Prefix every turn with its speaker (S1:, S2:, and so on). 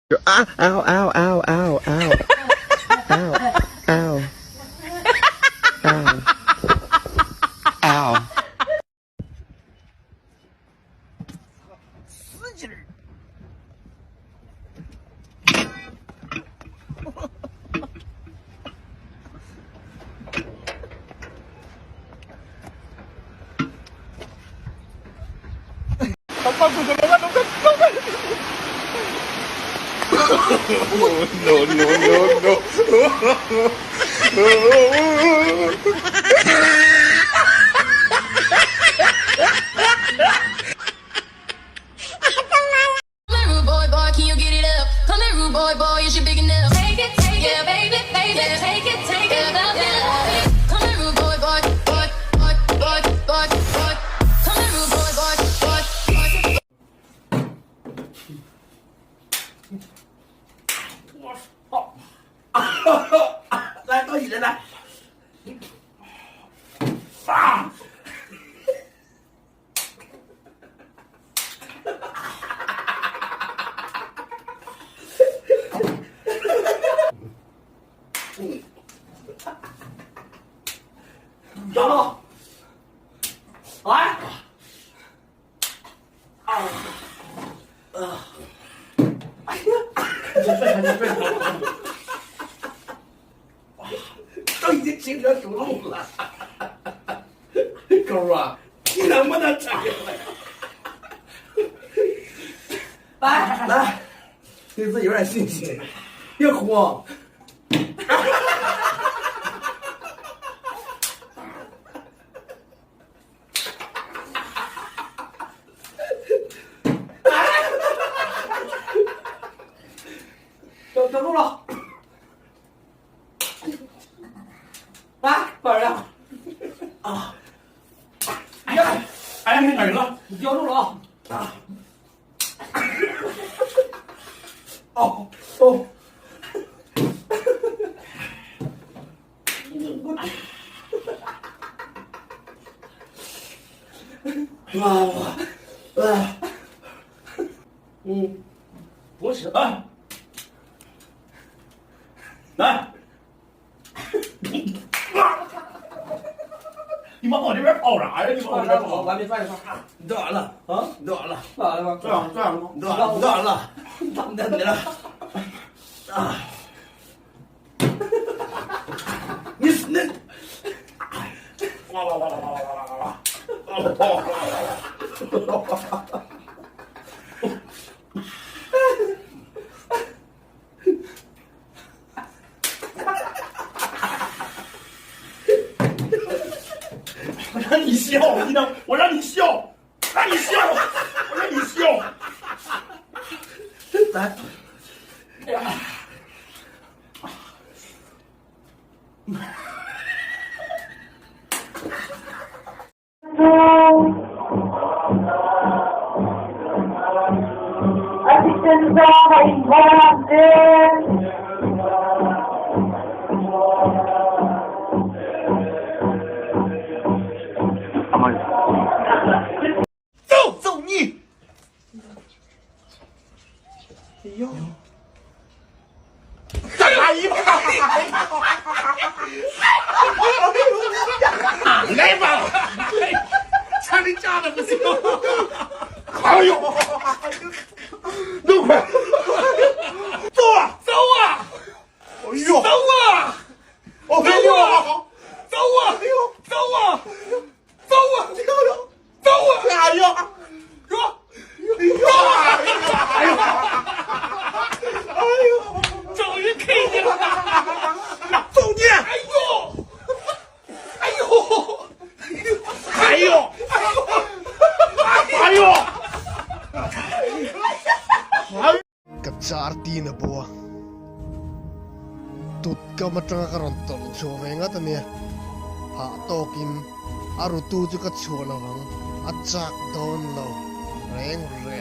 S1: Au au au au au au au au au。
S2: 使劲儿！
S3: No, no, no, no.
S4: Come here, rude boy, boy, can you get it up? Come here, rude boy, boy, is you big enough? Take it, take it, yeah, baby, baby, yeah. take it, take it, love it, love it. Come here, rude boy, boy, boy, boy, boy, boy, boy. Come here, rude boy, boy, boy, boy.
S2: 来，到你了，来。啊！杨总，来！啊！啊！哎呀！都已经轻车熟路了，狗啊，你能不能站起来？来来，对自己有点信心，别慌。等等住了。来，把人啊！哎呀，
S5: 哎呀，哪儿了？
S2: 你叼住了啊！啊！哦哦！我啊啊！嗯，不是
S5: 来，来，你往我这边跑啥呀？你往我这边跑，
S2: 我还没转一圈。
S1: 你到完了
S2: 啊？
S1: 你到完了，
S2: 干啥了？
S5: 这样这样吗？
S1: 你到完了，你到完了，你到你了。啊！你那，
S5: 哇哇哇哇哇哇哇哇哇！我让你笑，你能？我让你笑，让你笑，我让你笑。
S1: 来，
S2: 哎呀！
S5: 揍揍你！
S1: 哎呦！
S5: 再来一把！来吧！家里家的不行。哎呦！弄快！走啊！走啊！哎呦！走啊！哎呦！走啊！哎呦！走啊！走啊！走啊！哎呦！说！哎呦！哎呦！终于开你了！走你！哎呦！哎呦！哎呦！哎呦！哎呦！
S6: Ka char tin a bo a, tut kam atanga ka rawn tawlh chhuah ve ngat a nia, hah tawkin a rutu chu ka chhuah lovang, a chak dawn lo reng reng.